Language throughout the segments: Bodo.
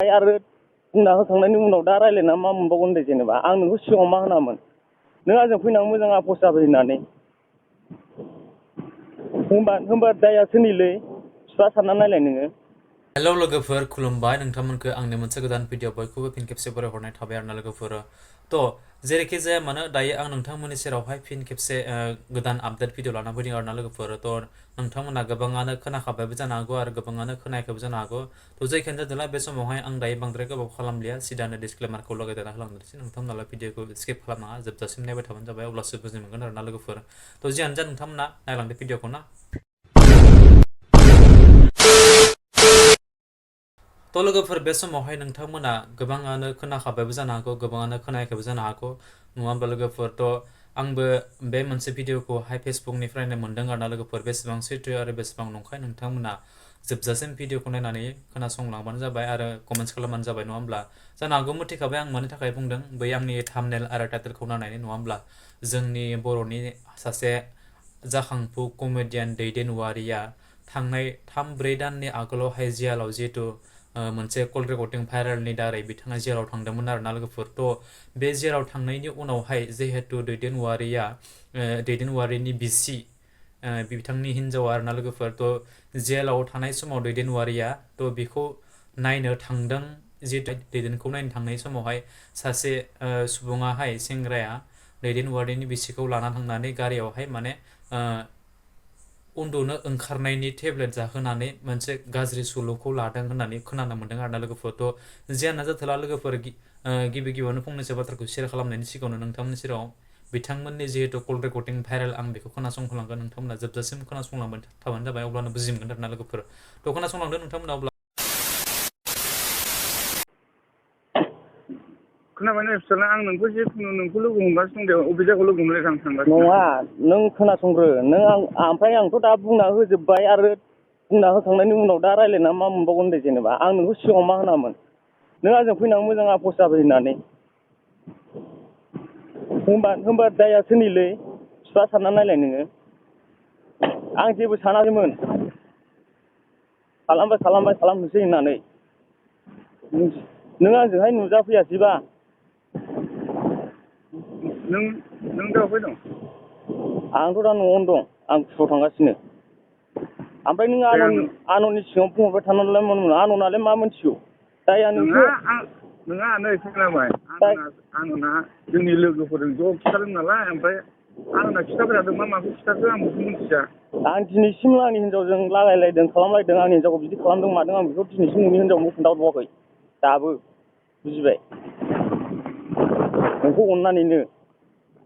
आरो बुंना होखांनायनि उनाव दा रायलायना मा मोनबावगोन दे जेनेबा आं नोंखौ सिगाङाव मा होनामोन नों आंजों फैनानै मोजां आफस जाबाय होननानै होमबा दाया सोरनिलै बिफा सानना नायलाय नोङो। हेलौ लोगोफोर खुलुमबाय नोंथांमोनखौ आंनि मोनसे गोदान भिडिअ बयखौबो फिन खेबसे बरायहरनाय थाबाय आरोना लोगोफोर। थ' जेरैखि जाया मानो दायो आं नोंथांमोननि सेरावहाय फिन खेबसे गोदान आपडेट भिडिअ लाना फैदों आरोना लोगोफोर। थ' नोंथांमोना गोबाङानो खोनाखाबायबो जानो हागौ आरो गोबाङानो खोनायाखैबो जानो हागौ। थ' जायखियानो जादोंला बे समावहाय आं दायो बांद्राय गोबाव खालामलिया सिदानो डिसक्लेमारखौ लगायदेरना होलांनोसै नोंथांमोनालाय भिडिअखौ स्किप खालामनाङा जोबजासिम नायबाय थाबानो जाबाय अब्लासो बुजिनो मोनगोन आरोना लोगोफोर। थ' जियानो जा नोंथांमोना नायलांदो भिडिअखौ ना। थ' लोगोफोर बे समावहाय नोंथांमोना गोबाङानो खोनाखाबायबो जानो हागौ गोबाङानो खोनायाखैबो जानो हागौ नङा होमबा लोगोफोर। थ' आंबो बे मोनसे भिडिअखौहाय फेसबुकनिफ्रायनो मोन्दों आरोना लोगोफोर बेसेबां सैथो आरो बेसेबां नंखाय नोंथांमोना जोबजासिम भिडिअखौ नायनानै खोनासंलांबानो जाबाय आरो कमेन्ट्स खालामबानो जाबाय नङा होमब्ला। जानो हागौ मिथिखाबाय आं मानि थाखाय बुंदों बै आंनि थाम्बनेल आरो टाइटेलखौ नायनानै नङा होमब्ला। जोंनि बर'नि सासे जाखांफु कमेडियान दैदेन औवारिया थांनाय 3-4 दाननि आगोलावहाय जियालाव जिहेतु मोनसे कल रेकर्डिं भाइरेलनि दारै बिथाङा जेराव थांदोंमोन आरोना लोगोफोर। थ' बे जेराव थांनायनि उनावहाय जिहेतु दैदेन औवारिनि बिसि बिथांनि हिनजावा आरोना लोगोफोर। थ' जेलाव थानाय समाव दैदेन औवारिया थ' बेखौ नायनो थांदों जिहेतु दैदेनखौ नायनो थांनाय समावहाय सासे सुबुङाहाय सेंग्राया दैदेन औवारिनि बिसिखौ लाना थांनानै गारियावहाय माने उन्दुनो ओंखारनायनि टेब्लेट जाहोनानै मोनसे गाज्रि सलुखौ लादों होननानै खोनानो मोन्दों आरोना लोगोफोर। थ' जियानो जाथोंला लोगोफोर गिबियावनो फंनैसो बाथ्राखौ शेयार खालामनायनि सिगाङावनो नोंथांमोननि सेराव बिथांमोननि जिहेतु कल रेकर्डिं भाइरेल आं बेखौ खोनासंहोलांगोन नोंथांमोना जोबजासिम खोनासंलांबाय थाबानो जाबाय अब्लानो बुजि मोनगोन आरोना लोगोफोर। थ' खोनासंलांदो नोंथांमोना अब्ला खोनाबाय फिसाला आं नोंखौ जिखुनु नोंखौ लोगो हमगासिनो दं अबे जायगायाव लोगो हमनो आं थांगासिनो। नङा नों खोनासंग्रो नों ओमफ्राय आंथ' दा बुंना होजोबबाय आरो बुंना होखांनायनि उनाव दा रायलायना मा मोनबावगोन दे जेनेबा आं नोंखौ सिगाङाव मा होनामोन नों आंजों फैनानै मोजां आफस जाबाय होननानै होमबा दाया सोरनिलै बिफा सानना नायलाय नोङो। आं जेबो सानाखैमोन खालामनोसै होननानै नों आंजोंहाय नुजाफैयासैबा नों दा अबहाय दं? आंथ' दा न'आवनो दं आं स्कुलाव थांगासिनो। ओमफ्राय नों दे आनननि सिगाङाव बुंहरबाय थानानैलाय मा मोनो आननालाय मा मोनथिगौ दाया नोंसो नोंहा नै खोनाबाय आंना जोंनि लोगोफोरजों ज' खिथादों नालाय ओमफ्राय आंना खिथाबाय थादों माखौ खिथाखो आं बेखौ मिथिया। आं दिनैसिमबो आंनि हिनजावजों लागायलायदों खालामलायदों आंनि हिनजावखौ बिदि खालामदों मादों आं बेखौ दिनैसिम नोंनि हिनजावनो खोन्थाहरबावाखै दाबो बुजिबाय नोंखौ अननानैनो।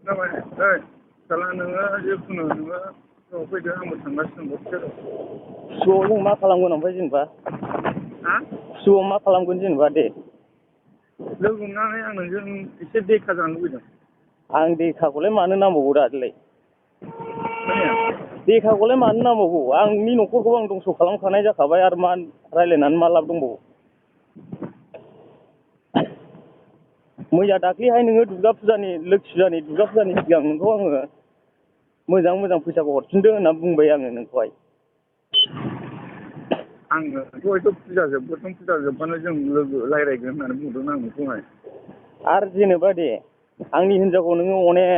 खोनाबाय ओइ फिसाला नोङो जिखुनु नोङो फैदो आंबो थांगासिनो दं दसे र'। खुसुआव जों मा खालामगोन ओमफ्राय जेनेबा खुसुआव मा खालामगोन जेनेबा दे लोगो हमनानै आं नोंजों एसे देखा जानो लुबैदों। आं देखाखौलाय मानो नांबावगौ दालाय देखाखौलाय मानो नांबावगौ आंनि न'खरखौ आं दंस' खालामखानाय जाखाबाय आरो मा रायलायनानै मा लाब दंबावो। मैया दाख्लैहाय नोङो दुर्गा फुजानि लोखि फुजानि दुर्गा फुजानि सिगां नोंखौ आङो मोजां फैसाखौ हरफिनदो होनना बुंबाय आङो नोंखौहाय। आङो हयथ' फुजा जोबबानो जों लोगो रायज्लायगोन होननानै बुंदों आं नोंखौहाय। आरो जेनेबा दे आंनि हिनजावखौ नोङो अनेक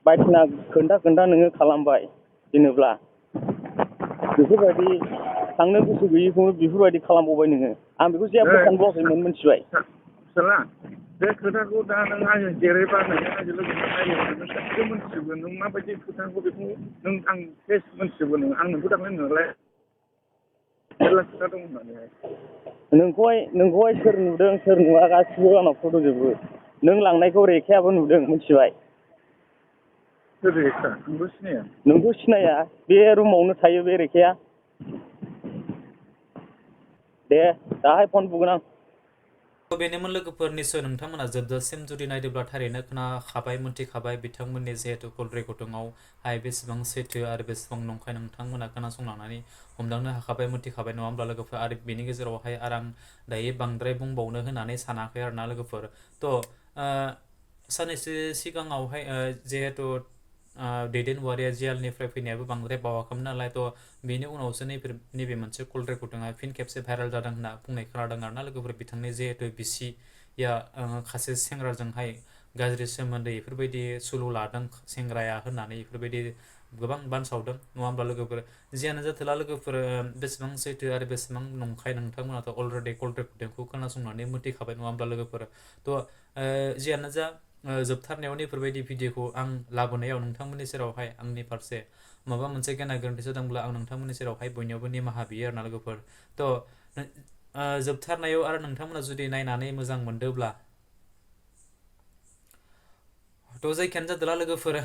बायदिसिना खोन्था नोङो खालामबाय जेनेब्ला बेफोरबायदि थांनो गोसो गैयैखौनो बेफोरबायदि खालामबावबाय नोङो आं बेखौ जेबो सानबावाखैमोन मिथिबाय। फिसाला बे खोथाखौ दा नों आंजों जेरैबा नोङो आंजों लोगो नागिरदों नों गासिबो मोनथिजोबगोन नों माबायदि खोथाखौ बेखौ नों आं फेस मोनथिजोबगोन नों आं नोंखौ दाख्लै नोंलाय मेरला खोथा दं होननानैहाय नोंखौहाय सोर नुदों सोर नुवा गासिबो आंनाव फट' जोबो नों लांनायखौ रेखायाबो नुदों मिथिबाय। सोर रेखा नोंखौ सिनाया? नोंखौ सिनाया बे रुमावनो थायो बे रेखाया। दे दाहाय फन बुगोन आं। बेनोमोन लोगोफोर निसय नोंथांमोना जोबजासिम जुदि नायदोंब्ला थारैनो खोनाखाबाय मोनथिखाबाय बिथांमोननि जिहेतु कल रेकर्डिंआवहाय बेसेबां सैथो आरो बेसेबां नंखाय नोंथांमोना खोनासंलांनानै हमदांनो हाखाबाय मोनथिखाबाय नङा होमब्ला लोगोफोर आरो बेनि गेजेरावहाय आरो आं दायो बांद्राय बुंबावनो होननानै सानाखै आरोना लोगोफोर। थ' साननैसो सिगाङावहाय जिहेतु दैदेन वारिया जेलनिफ्राय फैनायाबो बांद्राय बावाखैमोन नालाय थ' बेनि उनावसो नैबे मोनसे कल रेकर्डिंआ फिन खेबसे भाइरेल जादों होनना बुंनाय खोनादों आरोना लोगोफोर बिथांनि जिहेतु बिसिया सासे सेंग्राजोंहाय गाज्रि सोमोन्दै बेफोरबायदि सुलु लादों सेंग्राया होननानै बेफोरबायदि गोबां बानसावदों नङा होमब्ला लोगोफोर जियानो जाथोंला लोगोफोर बेसेबां सैथो आरो बेसेबां नंखाय नोंथांमोनाथ' अलरेडि कल रेकर्डिंखौ खोनासंनानै मिथिखाबाय नङा होमब्ला लोगोफोर थ' जियानो जा जोबथारनायाव बेफोरबायदि भिडिअखौ आं लाबोनायाव नोंथांमोननि सेरावहाय आंनि फारसे माबा मोनसे गेना गोरोन्थि जादोंब्ला आं नोंथांमोननि सेरावहाय बयनियावबो निमाहा बियो आरोना लोगोफोर थ' जोबथारनायाव आरो नोंथांमोना जुदि नायनानै मोजां मोनदोंब्ला थ' जायखियानो जादोंला लोगोफोर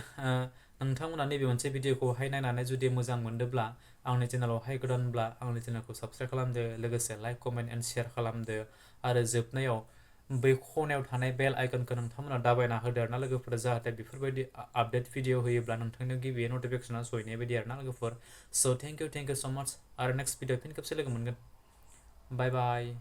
नोंथांमोना नैबे मोनसे भिडिअखौहाय नायनानै जुदि मोजां मोनदोंब्ला आंनि चेनेलावहाय गोदानब्ला आंनि चेनेलखौ साबसक्राइब खालामदो लोगोसे लाइक कमेन्ट एन्ड शेयार खालामदो आरो जोबनायाव बै खनायाव थानाय बेल आइकनखौ नोंथांमोना दाबायना होदो आरोना लोगोफोर जाहाथे बेफोरबायदि आपडेट भिडिअ होयोब्ला नोंथांनो गिबियै नटिफिकेसना सहैनाय बायदि आरोना लोगोफोर स' थेंक इउ स' माच आरो नेक्स्ट भिडिअ फिन खेबसे लोगो मोनगोन बाय बाय